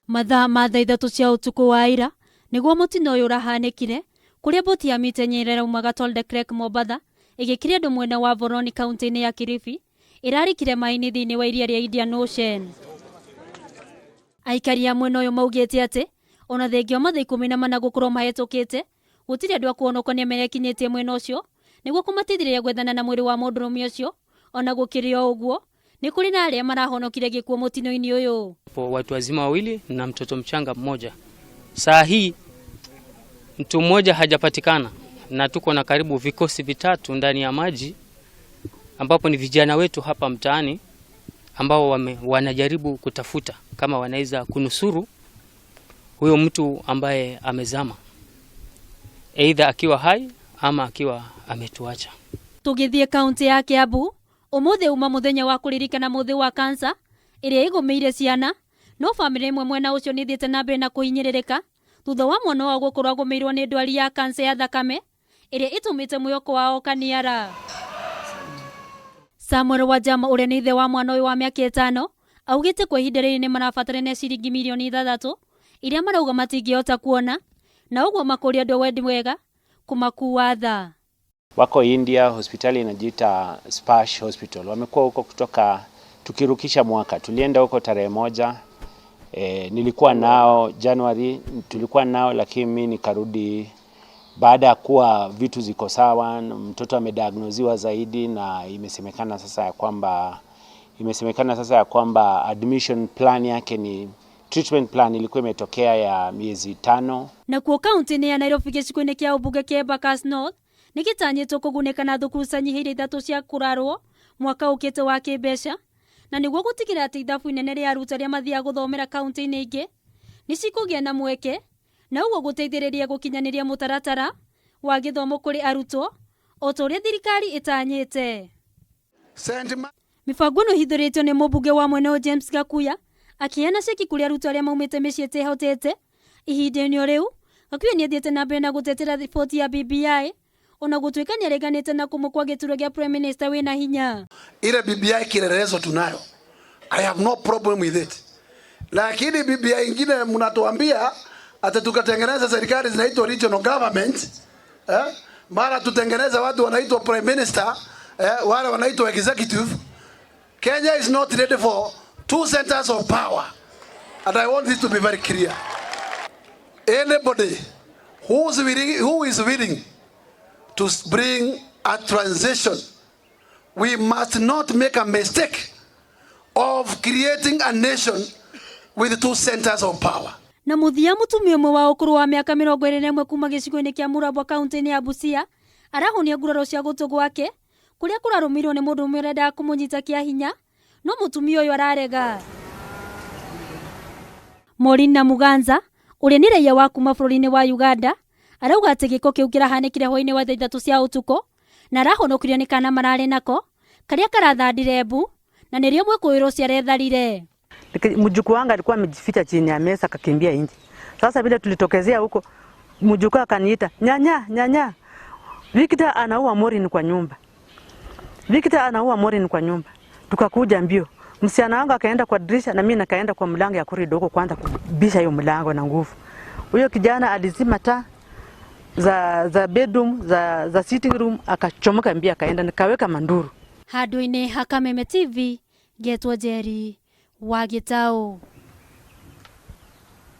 Mathaa ma thaa 3 cia ũtukũ wa ira nĩguo mũtino ũyũ ũrahanĩkire kũrĩa mbũti ya mita 4 ĩrĩa ĩraumaga Toldekrek Mombatha ĩgĩkiria andũ mwena wa Voroni kaunti-inĩ ya Kilifi ĩrarikire maĩ-inĩ thĩinĩ wa iria rĩa Indian Ocean. Aikari a mwena ũyũ maugĩte atĩ ona thengia wa mathaa 14 gũkorwo mahĩtũkĩte gũtirĩ andũ a kũhonokania merekinyĩtie mwena ũcio nĩguo kũmateithĩrĩria gwethana na mwĩrĩ wa mũndũrũme ũcio. Ona gũkĩrĩ o ũguo nĩ kũrĩ na arĩa marahonokire gĩkuũ mũtino-inĩ ũyũ. Watu wazima wawili na mtoto mchanga mmoja. Saa hii mtu mmoja hajapatikana na tuko na karibu vikosi vitatu ndani ya maji ambapo ni vijana wetu hapa mtaani ambao wanajaribu kutafuta kama wanaweza kunusuru huyo mtu ambaye amezama, aidha akiwa hai ama akiwa ametuacha. Tũgĩthiĩ kaunti ya Kiambu ũmũthĩ uma mũthenya wa kũririkana mũthĩ wa kansa ĩrĩa ĩgũmĩire ciana, no bamĩrĩ ĩmwe mwena ũcio nĩ ĩthiĩte na mbere na kũhinyĩrĩrĩka thutha wa mwana wao gũkorwo agũmĩirwo nĩ ndwari ya kansa ya thakame ĩrĩa ĩtũmĩte mwĩhoko wao kaniara. Samuel Wajama ũrĩa nĩ ithe wa mwana ũyũ wa mĩaka 5 augĩte kwa ihinda rĩrĩ nĩ marabatarania ciringi mirioni 6 iria marauga matingĩhota kuona, na ũguo makũria andũ a wendi mwega kũmakua tha. Wako India, hospitali inajiita Sparsh Hospital. Wamekuwa huko kutoka tukirukisha mwaka. Tulienda huko tarehe 1. Nilikuwa nao January, tulikuwa nao lakini mimi nikarudi baada ya kuwa vitu ziko sawa, mtoto amediagnosiwa zaidi na imesemekana sasa ya kwamba admission plan yake ni treatment plan ilikuwa imetokea ya miezi 5. Na kuo kaunti-inĩ ya Nairobi gĩcigo-inĩ kĩa ũmbunge kĩa Embakasi North nĩgĩtanyĩtwo kũgunĩka na thukuru canyihĩire 3 cia kũrarwo mwaka ũkĩte wa kĩmbeca, na nĩguo gũtigĩrĩra atĩ ithabu inene rĩa arutwo arĩa mathiaga gũthomera kaunti-inĩ ingĩ nĩcikũgĩa na mweke, na ũguo gũteithĩrĩria gũkinyanĩria mũtaratara wa gĩthomo kũrĩ arutwo o ta ũrĩa thirikari ĩtanyĩte. Mĩbango ĩno ĩhithũrĩtio nĩ mũmbunge wa mwena ũyũ James Gakuya akĩheana ceki kũrĩ arutwo arĩa maumĩte mĩciĩ ĩtehotete. Ihinda-inĩ o rĩu Gakuya nĩathiĩte na mbere na gũtetera riboti ya BBI ona gũtuĩka nĩareganĩte na kũmwe kwa gĩturwa gĩa Prime Minister wĩna hinya. Ile BBI kielelezo tunayo, I have no problem with it, lakini BBI ingine mnatuambia ati tukatengeneza serikali zinaitwa regional government, mara tutengeneze watu wanaitwa prime minister, wale wanaitwa executive. Kenya is not ready for two centers of power, and I want this to be very clear. Anybody who is willing to bring a transition, we must not make a mistake of creating a nation with two centers of power. Na mũthia mũtumia ũmwe wa ũkũrũ wa mĩaka 21 kuma gĩcigo-inĩ kĩa Murabwa kaunti-inĩ ya Busia arahonia nguraro cia gũtũ gwake kũrĩa kũrarũmĩrĩirwo nĩ mũndũ ũmwe ũrendaga kũmũnyita kĩa hinya, no mũtumia ũyũ ararega. Maureen na Muganza ũrĩa nĩ raia wa kuma bũrũri-inĩ wa Uganda arauga atĩ gĩko kĩu kĩrahanĩkire hwaĩ-inĩ wa thaa 3 cia ũtukũ na arahonokirio nĩ kana mararĩ nako karĩa karathandire mbu na nĩrĩo mwĩkũĩrwo ũcio aretharire. Mjukuu wangu alikuwa amejificha chini ya meza akakimbia nje. Sasa vile tulitokezea huko, mjukuu akaniita, nyanya, nyanya, Victor anaua Maureen kwa nyumba. Victor anaua Maureen kwa nyumba. Tukakuja mbio. Msichana wangu akaenda kwa dirisha na mimi nikaenda kwa mlango ya corridor huko kwanza kubisha hiyo mlango na nguvu. Huyo kijana alizima taa za bedroom, za sitting room, akachomoka mbio akaenda, nikaweka manduru. Handũ-inĩ ha Kameme TV, ngetwo Njeri wa Gĩtaũ.